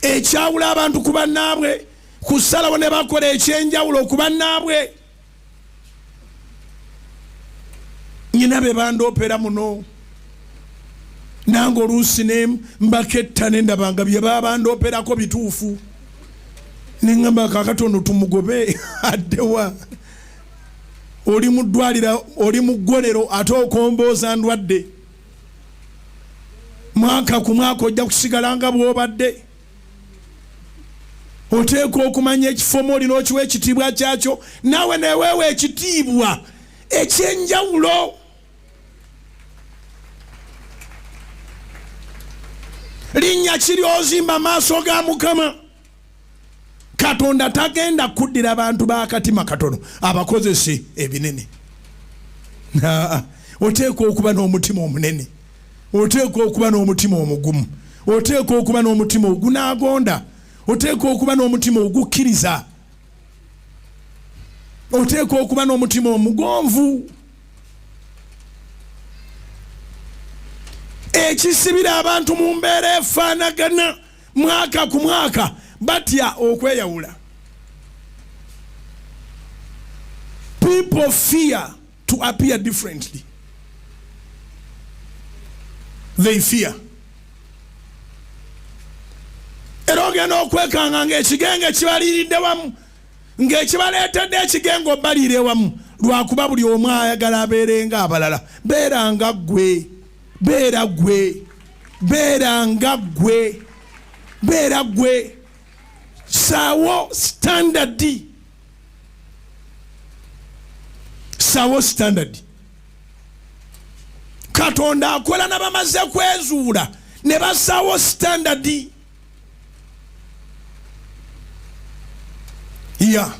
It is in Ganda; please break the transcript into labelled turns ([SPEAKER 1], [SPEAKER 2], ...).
[SPEAKER 1] Ekyawula abantu ku bannaabwe kusalawo ne bakola ekyenjawulo ku bannaabwe. Nyina be bandoopera muno, nange oluusi ne mbaketta ne ndaba nga bye baba bandooperako bituufu, ne ŋŋamba kaakati ono tumugobe addewa? Oli mu ddwaliro, oli mu ggolero, ate okombooza ndwadde. Mwaka ku mwaka ojja kusigala nga bw'obadde. Oteekwa okumanya ekifo mw'oli n'okiwa ekitiibwa kyakyo, naawe neweewa ekitiibwa eky'enjawulo. Linnya ki ly'ozimba maaso ga Mukama? Katonda tagenda kuddira bantu b'akatima katono abakozese ebinene. Oteekwa okuba n'omutima omunene, oteekwa okuba n'omutima omugumu, oteekwa okuba n'omutima ogunaagonda, oteekwa okuba n'omutima ogukkiriza, oteekwa okuba n'omutima omugonvu. Ekisibira abantu mu mbeera efaanagana mwaka ku mwaka, batya okweyawula. People fear to appear differently. They fear. Era ogenda okwekanga ng'ekigenge kibaliiridde wamu, ng'ekibaleetedde ekigenge obaliira ewamu lwakuba buli omu ayagala abeere ng'abalala. Beera nga ggwe, beera ggwe, beera nga ggwe, beera ggwe. Saawo standard, saawo standard. Katonda akola na bamaze kwezuula ne basaawo standard. Ya.